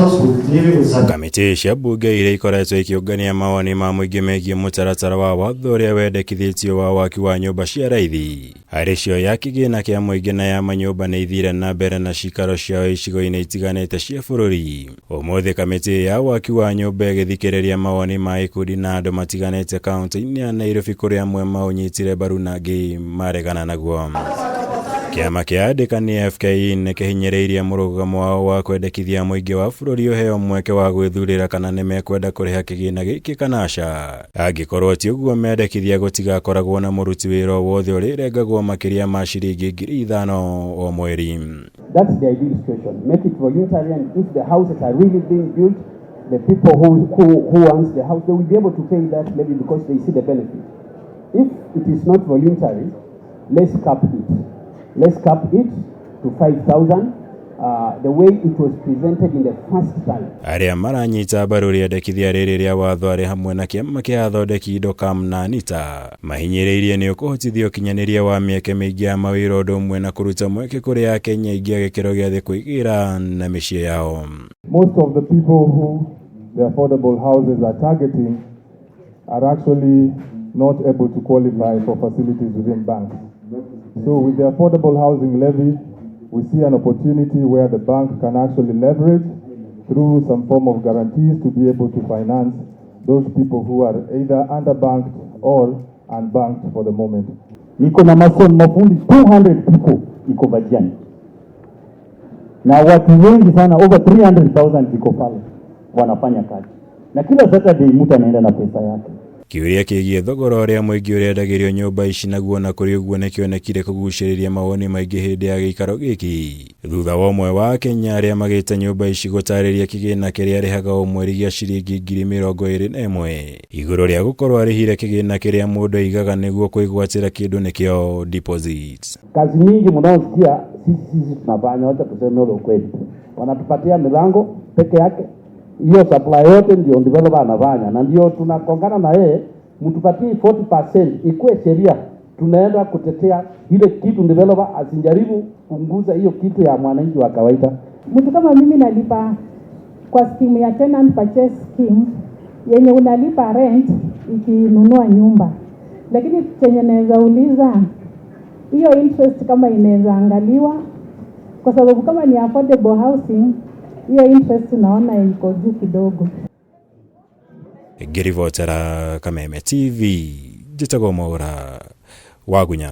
Kamĩtĩ cia mbunge iria ikoretwo ikĩũngania mawoni ma mũingĩ megiĩ mũtaratara wa watho ũrĩa wendekithĩtio wa waki wa nyũmba cia raithi harĩ cio ya kĩgĩna kĩa mũingĩ na ya manyũmba nĩ ithire na mbere na cikaro ciao icigo-inĩ itiganĩte cia bũrũri. Ũmũthĩ kamĩtĩ ya waki wa nyũmba ĩgĩthikĩrĩria mawoni ma ikundi na andũ matiganĩte kaunti-inĩ ya Nairobi kũrĩa amwe maũnyitire mbaru na angĩ maregana naguo. Kĩama kĩa andĩkani FKE nĩ kĩhinyĩrĩirie mũrũgamo wao wa kwendekithia mũingĩ wa bũrũri ũheo mweke wa gwĩthurĩra kana nĩ mekwenda kũrĩha kĩgĩna gĩkĩ kana aca. Angĩkorwo ti ũguo mendekithia gũtigakoragwo na mũruti wĩra o wothe ũrĩrengagwo makĩria ma ciringi 5,000 o mweri. That's the ideal situation. Make it voluntary, and if the houses are really being built, the people who wants the house, they will be able to pay that levy because they see the benefit. If it is not voluntary, let's cap it. Let's cap it to 5,000, the way it was presented in the first time. Arĩa maranyita mbaru rĩendekithia rĩrĩ rĩa watho arĩ hamwe na kĩama kĩa athondeki indo KAM na NITA mahinyĩrĩirie nĩ ũkũhotithia ũkinyanĩria wa mĩeke mĩingĩ ya mawĩra ũndũ ũmwe na kũruta mweke kũrĩ Akenya aingĩ a gĩkĩro gĩa thĩ kwĩgĩra na mĩciĩ yao. Most of the people who the affordable houses are targeting are actually not able to qualify for facilities within banks. So with the affordable housing levy, we see an opportunity where the bank can actually leverage through some form of guarantees to be able to finance those people who are either underbanked or unbanked for the moment. Niko na mason mafundi 200 people iko Vajiani na watu wengi sana over 300,000 iko pale wanafanya kazi, na kila Saturday mtu anaenda na pesa yake. Kĩũria kĩgiĩ thogora ũrĩa mũingĩ ũrendagĩrio nyũmba ici naguo na kũrĩ ũguo nĩkĩonekire kũgucĩrĩria mawoni maingĩ hĩndĩ ya gĩikaro gĩkĩ thutha wa ũmwe wa Akenya arĩa magĩte nyũmba ici gũtarĩria kĩgĩna kĩrĩa arĩhaga o mweri gĩa ciringi 21,000 igũrũ rĩa gũkorwo arĩhire kĩgĩna kĩrĩa mũndũ aigaga nĩguo kwĩgwatĩra kĩndũ nĩkĩo deposit. Kazi mingi mnaosikia sisi tunafanya, wacha tuseme ule ukweli, wanatupatia milango peke yake, hiyo supply yote ndio developer anafanya, na ndio tunakongana na yeye, mtupatie 40% ikuwe sheria. Tunaenda kutetea ile kitu, developer asijaribu punguza hiyo kitu ya mwananchi wa kawaida. Mtu kama mimi nalipa kwa scheme ya tenant purchase scheme yenye unalipa rent ikinunua nyumba, lakini chenye naweza uliza hiyo interest kama inaweza angaliwa, kwa sababu kama ni affordable housing, hiyo interest naona iko juu kidogo. Ngĩribotera Kameme TV, njĩtagwo Mwaũra Wagunya.